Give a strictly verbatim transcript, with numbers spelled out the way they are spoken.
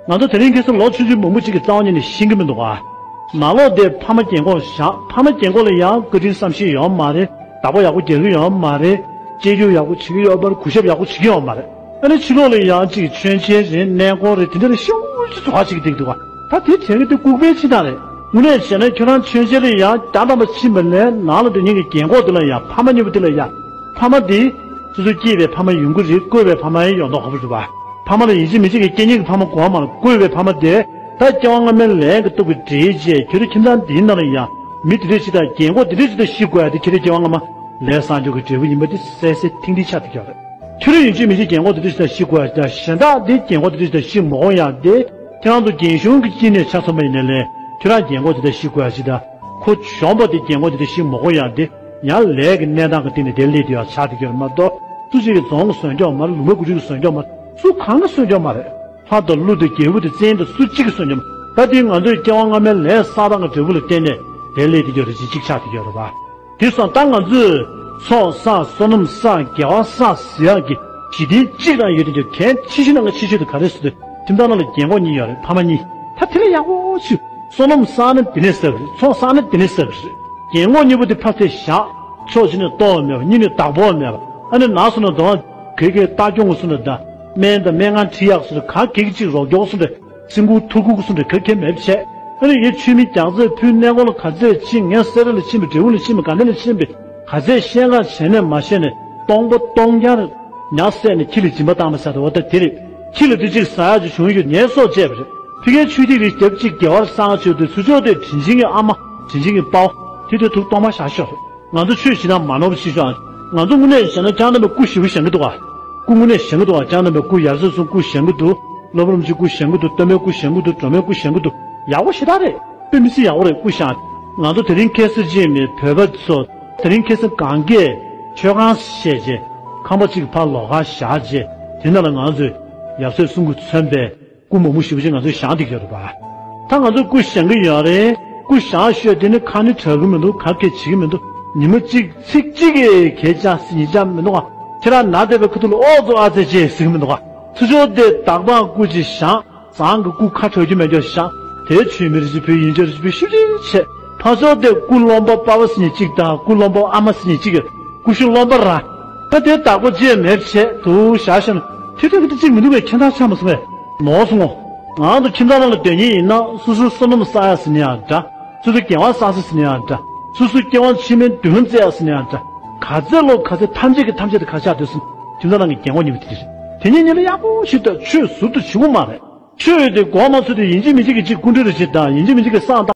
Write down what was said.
ང་ཚོ་དེ་རིང་ཁ་སང་ལོ་ཆུང་ཆུང་མང་པོ་ཅིག་གིས་རྩ་བ་ཉིད་ནས་ཤེས་ཀྱི་མི་འདུག་ག། ནང་ལོགས་དེ་ཕ་མ་རྒན་གོག་བཞག་ཕ་མ་རྒན་གོག་ལ་ཡང་བཀའ་དྲིན་བསམ་ཤེས་ཡོད་མ་རེད། བདག་པོ་ཡག་པོ་རྒྱག་གི་ཡོད་མ་རེད། གཅེས་སྐྱོང་ཡག་པོ་བྱེད་ཀྱི་ཡོད་མ་རེད། གུས་ཞབས་ཡག་པོ་བྱེད་ཀྱི་ཡོད་མ་རེད། ཨ་ནི་ཕྱི་ལོགས་ལ་ཡང་ཅིག་མཆོད་མཇལ་རེད། གནས་སྐོར་རེད། དེ་འདྲ་ལ་ཤུགས་ཆེ་འཛུགས་པ་བྱེད་ཀྱི་འདུག་ག། ད་དེ་བྱེད་ཀྱི་དེ་ལྐུགས་པའི་ཕྱིར་བཏང་རེད། དངོས་གནས་བྱས་ན་ཁྱོད་རང་མཆོད་མཇལ་ལ་ཡང་བརྒྱ་ཐམ་པ་ཕྱིན་པ་ལས་ནང་ལ་སྡོད་མཁན་གྱི་རྒན་གོག་དེ་ལ་ཡང་ཕ་མ་གཉིས་པོ་དེ་ལ་ཡང་ཕ་མ་དེ་སོ་སོ་སྐྱེས་པའི་ཕ་མ་ཡོང་གི་རེད། བསྐོས་པའི་ཕ་མ་ཡང་ཡོང་མདོག་ཁ་པོ་རེད་པ། ཕ་མ་ལ་ཡིན་གཅིག་མིན་གཅིག་གི་སྐྱེ་མཁན་གྱི་ཕ་མ་དགོས་མ་རེད། བསྐོས་པའི་ཕ་མ་དེ་ད་སྐྱེ་བ་སྔ་མའི་ལས་ཀྱི་སྟོབས་ཀྱིས་འདྲེས་བྱས་ཁྱོད་རང་ཁྱིམ་ཚང་འདིའི་ནང་ལ་ཡང་མི་དེ་འདྲ་ཞིག་དང་རྒན་གོག་དེ་འདྲ་ཞིག་དང་ཤི་དགོས་ཡ་དེ་ཁྱེད་རང་སྐྱེ་བ་སྔ་མ་ལས་བསགས་འཇོག་གི་འབྲས་བུ་ཡིན་པ་དེ་གསལ་གསལ་ཐིང་ཐིང་ཆགས་བསྡད་ཀྱི་ཡོད་རེད། ཁྱོད་རང་ཡིན་གཅིག་མིན་གཅིག་རྒན་གོག་དེ་འདྲ་ཞིག་དང་ཤི་དགོས་ཡ་དང་གཞན་དག་དེ་རྒན་གོག་དེ་འདྲ་ཞིག་དང་ཤི་མ་དགོས་ཡ་དེ་ཁྱེད་རང་ཚོ་རྒན་གཞོན་གྱི་སྐྱེ་གནས་ཆ་མཚོན་པ་ཡིན་ནའི་ལས་ཁྱོད་རང་རྒན་གོག་དེ་འདྲ་ཤི་དགོས་ཡ་ཞིག་དང་ཁོ་གཞོན་པ་དེ་རྒན་གོག་དེ་འདྲ་ཤི་མ་དགོས་ཡ་དེ་ཡང་ལས་ཀྱི་གནས་སྟངས་ཀྱི་སྟེང་ནས་དེ་སླེབས་བསྡད་ཡ་ཆགས་བསྡད་ཀྱི་ཡོད་རེད་མ་གཏོགས་སུ་གཅིག་གིས་རྫོང་གིས་བཟོས་ཀྱི་ཡོད་མ་རེད། ལུང་པ་དགུ་ཁྲི་གིས་བཟོས་ཀྱི་ཡོད་མ་རེད། སུ་གང་གིས་བཟོས་ཀྱི་ཡོད་མ་རེད། ལྷ་དང་ཀླུ་དང་རྒྱལ་པོ་དང་བཙན་དང་སུ་གཅིག་གིས་བཟོས་ཀྱི་ཡོད་མ་རེད། ད་དེ་ང་ཚོའི་སྐྱེ་བ་སྔ་མའི་ལས་བསགས་སྟངས་ཀྱི་འབྲས་བུ་ལ་བརྟེན་ནས་དེ་སླེབས་བསྡད་ཀྱི་ཡོད་རེད། གཅིག་གཅིག་ཆགས་བསྡད་ཀྱི་ཡོད་རེད་པ། དེ་སོང་ཙང་ད་ང་ཚོས་ཚོགས་བསགས་བསོད་ནམས་བསགས་དགེ་བ་བསགས་ཟེར་ཡག་གི་གཞི་རྟེན་གཅིག་རང་ཡོད་དེ་ཆོ་གན་ཆེ་ཤོས་དང་ང་ཆེ་ཤོས་དེ་ག་རེ་ཟེར་དུས་ཁྱིམ་ཚང་ནང་ལ་རྒན་གོག་གཉིས་ཡོད་རེད། ཕ་མ་གཉིས། ད་དེ་ལས་ཡག་པོ་ཞིག་བསོད་ནམས་བསགས་ན་དེ་ནས་བསགས་རེད། ཚོགས་བསགས་ན་དེ་ནས་བསགས་རེད། རྒན་གོག་གཉིས་པོ་དེ་ཕར་ཚུར་བཞག་ཕྱོགས་གཅིག་ནས་གཏོར་བ་མེད་པ། གཉིས་ནས་བདག་པོ་མེད་པ། ཨ་ནི་ན་སོང་ན་དོ་ག་གེ་ལྟ་སྐྱོང་གི་སུ་འདྲ་དང་སྨན་དང་སྨན་ཁང་ཁྲིད་ཡག་སུ་འདྲ་ག་གེ་གཅིག་རོགས་སྐྱོར་སུ་འདྲ་སེམས་ཁུར་ཐུགས་ཁུར་སུ་འདྲ་ག་གེ་མེད་པ་བྱས། ཨ་ནི་ངས་ཆུ་མིག་རྒྱག་ཚད་ཕུལ། གནས་སྐོར་ལ་ག་ཚད་ཕྱིན། ངས་སེ་ར་ལ་ཕྱིན་པའི་འབྲས་སྤུངས་ལ་ཕྱིན་པའི་དགའ་ལྡན་ལ་ཕྱིན་པའི་ག་ཚད་བཤད་ག་བྱས་ནས་མ་བཤད་ནས་སྟོང་པ་སྟོང་རྐྱང་ཉག་བསད་ནས་ཁྱི་ལ་སྦྱིན་པ་བཏང་པ་ཟེར་དུས་འོ་ད་དེ་རེད། ཁྱི་ལ་དེ་གཅིག་ཟ་ཡག་ཅིག་བྱུང་ཡོད་ངལ་གསོ་བྱས་པ་རེད། ཕ་གིའི་ཆུ་ཐིགས་རེ་རྒྱབ་གཅིག་དགེ་བར་བསགས་ཆོག་དུས་ཚུར་ཕྱོགས་དེ་དྲིན་ཆེན་གྱི་ཨ་མ་དྲིན་ཆེན་གྱི་དཔའ་བོ་དེ་དུས་ཐུགས་སྟོང་པ་བཞག་ཤོག་ང་ཚོ་ཆོས་བྱེད་སྟངས་མ་ནོར་བ་ཞིག་ཤོག་ང་ཚོ་དངོས་གནས་བྱས་ན་སྐྱབས་གནས་པའི་སྐུ་ཞེ་པོ་བཞེངས་ཀྱི་འདུག་ག། སྐུ་དངོས་གནས་བཞེངས་ཀྱི་འདུག་ག། སྐྱབས་གནས་པའི་སྐུ་ཡར་སེ་གསུམ་སྐུ་བཞེངས་ཀྱི་འདུག་སློབ་དཔོན་རིན་པོ་ཆེའི་སྐུ་བཞེངས་ཀྱི་འདུག་སྟོན་པའི་སྐུ་བཞེངས་ཀྱི་འདུག་སྒྲོལ་མའི་སྐུ་བཞེངས་ཀྱི་འདུག་ཡག་པོ་ཞེ་དྲག་རེད། དཔེ་མི་སྲིད་ཡག་པོ་རེད། སྐུ་བཞེངས། ང་ཚོ་དེ་རིང་ཁ་སང་ཅིག་མི་བོད་པ་ཚོ་དེ་རིང་ཁ་སང་གང་གས་མཆོད་ཁང་བཤད་རྗེས་ཁང་པ་གཅིག་གི་ཕར་ལོགས་ཀ་བཞག་རྗེས་དེ་ནང་ལ་ང་ཚོས་ཡབ་སྲས་གསུམ་གྱིས་མཚོན་པའི་སྐུ་མང་པོ་ཞེ་པོ་ཅིག་ང་ཚོས་བཞེངས་བསྡད་ཀྱི་ཡོད་རེད་པ། ད་ང་ཚོས་སྐུ་བཞེངས་ཀྱི་ཡོད་རེད། སྐུ་བཞེངས་ཤོས་དེ་ནི་ཁ་ནི་གྲག་གི་མི་འདུག་ག་གེ་བྱེད་ཀྱི་མི་འདུག་ཉི་མ་གཅིག་ཚིག་གཅིག་གིས་གད་རྒྱག་ཟེར་ཉན་རྒྱག་མི་འདུག་ག། ཁྱེད་རང་ན་བསྡད་པའི་ཁ་ཐུག་ལ་ཨོ་ཙོ་ཨ་ཙེ་ཅེས་ཟེར་གྱི་མི་འདུག་ག། ཚུར་ཕྱོགས་དེ་བདག་པོའི་སྐུ་ཅིག་བཞེངས། བཟང་གི་སྐུ་ཁ་གྲག་རྒྱུ་མེད་རྒྱུ་བཞེངས། དེའི་ཆོས་མི་རིགས་ཅིག་བོད་ཡིན་ཆོས་རིགས་བོད་ཤུགས་ཆེ་བྱས། ཕར་ཕྱོགས་དེ་སྐུ་རློན་པ་པ་ཕ་ཟེར་ཉན་གཅིག་དང་སྐུ་རློན་པ་ཨ་མ་ཟེར་ཉན་གཅིག་གི་སྐུ་ཞབས་རློན་པ་རང་། ད་དེ་བདག་པོ་བྱས་མེད་བྱས་དུ་བཞག་བཞག་ན་དེ་དུས་ཀྱི་དེ་གཅིག་མི་འདུག་པས། ཁྱད་མཚར་ཆགས་མ་སོང་བས་ནོར་སོང་ངོ་། ང་ཚོ་ཁྱིམ་ཚང་ནང་ལ་སྡོད་མཁན་ཡིན་ན་སོ་སོའི་བསོད་ནམས་བསགས་ཡག་ཟེར་ནས་ཡང་འདྲ། སོ་སོའི་དགེ་བ་བསགས་ས་ཟེར་ནས་ཡང་འདྲ། སོ་སོའི་སྐྱེ་བ་ཕྱི་མའི་མདུན་ལམ་བཙལ་ཡག་ཟེར་ནས་ཡང་འདྲ། ག་ཚད་ལོ་ག་ཚད་ཐམས་ཅད་ཀྱི་ཐམས་ཅད་དེ་ག་ཆགས་འདུག་ཟེར་ན་ཁྱིམ་ཚང་ནང་གི་རྒན་གོག་གཉིས་པོ་དེ་རེད། དེ་གཉིས་གཉིས་ལ་ཡག་པོ་ཞིག་ལྟོས། ཆོས་ཟུར་དུ་བྱེད་དགོས་མ་རེད། ཆོས་དེ་མགོ་མ་ཚོས་དེ་ཡིན་གཅིག་མིན་གཅིག་གི་གཅིག་སྐུ་མགྲོན་རེ་བྱེད་དང་ཡིན་གཅིག་མིན་གཅིག་གི་བསང་བཏང་།